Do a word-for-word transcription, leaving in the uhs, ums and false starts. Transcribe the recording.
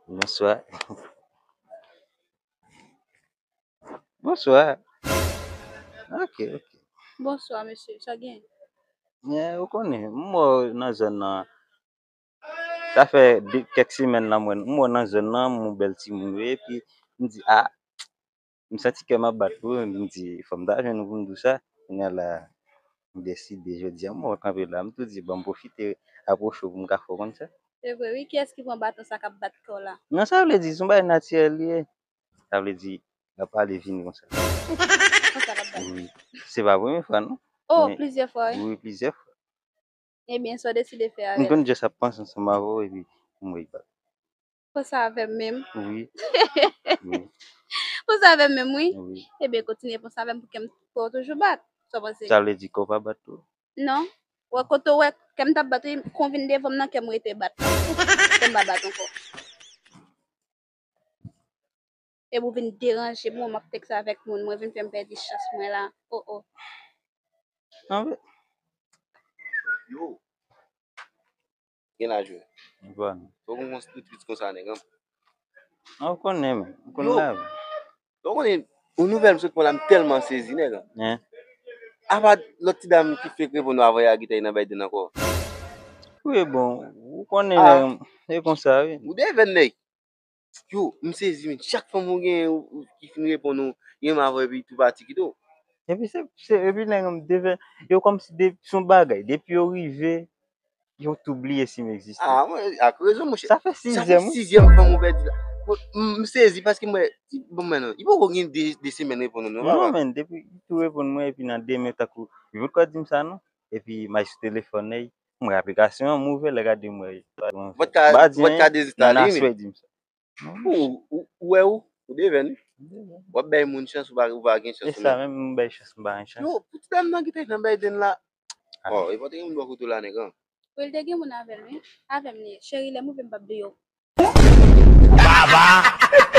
Bonswa. Bonswa. Ok, ok. Bonswa, mesye. Sa gen? Yeah, ou konnen, m wè w nan zòn nan. Sa fè de, kèk semèn la, mwen, m wè w nan zòn nan, m wè w bèl timoun, wi, epi m di, a, m santi kè m ap bat pou ou, m di, fò m ta jwenn ou pou m di w sa. Kounye a la, m deside, jodi a, m wè w kanpe la, m tou di, bon, m pwofite apwoche w pou m ka fè w konn sa. Se vre, wi. Kiyès ki pran baton sa k ap bat kè w la? Non, sa vle di, se yon bagay natirèl li ye. Sa vle di, l ap ale vini konsa. Konsa l ap bat? Wi. Se pa premye fwa, non. Oh, plizyè fwa, wi. Wi, plizyè fwa. Ebyen, sa w deside fè avè l? M konn just ap panse ansanm avè w, epi m wè l bat. Panse avè m menm? Wi. Wi. Panse avè m menm, wi. Wi. Ebyen, kontinye panse avè m pou kè m, pou w toujou bat. Sa w panse? Sa vle di kè w pa bat tou? Non. Wè kote w wè kè m t ap bat, wi, kon w vin devan m nan, kè m rete bat. Kè m pa bat ankò. Epi w vin deranje m, w ap tèks avèk moun, mwen vin fè m pèdi chans mwen la. Oh, oh. Anben. Yo. Gen laj wi. Bon. Fòk ou konn strit konsa, nèg, an. An, ou konnen, men. Ou konnen la. Ou konnen, yon nouvèl m sot pran la, m tèlman sezi, nèg, an. Hein? Apa lòt ti dam ki fèk reponn ou avan yè a, ki te nan Biden ankò. Wi, bon, ou konnen, nèg, e konsa, wi. Ou devèn, nèg. Yo, m sezi, men. Chak fanm ou gen, ou, ou, ki fin reponn ou, renmen avè w, epi tou pati kite w. Epi se, se, epi nèg, m devèn, yo kòmsi de, se yon bagay, depi yo rive, yo tou bliye si m egziste. Ah, mwen, ak rezon, monchè. Sa fè sizyèm, wi. Sa fè sizyèm fanm ou pèdi la. Bon, m, m sezi paske mwen, bon, men non, li poko gen de, de semèn reponn ou, non, papa. Non, men, depi li tou reponn mwen, epi nan demen, tankou, li potko di m sa, non. Epi, m al sou telefòn, nèg, m wè aplikasyon an, m ouvè, lè gade, m wè. Vòt ka, vòt ka dezinstalé, men. Nan aswè, di m sa. Ou, ou, ou wè ou, ou devèn, wi. M devèn. W ap bay moun chans, ou pa, ou pa gen chans ou menm. E sa menm, m bay chans, m pa gen chans. Yo, pou ti dam nan ki te nan Biden la. Ah. Oh, e pa te gen moun bò kote w la, nèg, an. Wi, l te gen moun avè l, wi. Avè m li ye. Cheri, lè m rive, m p ap bliye w. Baba!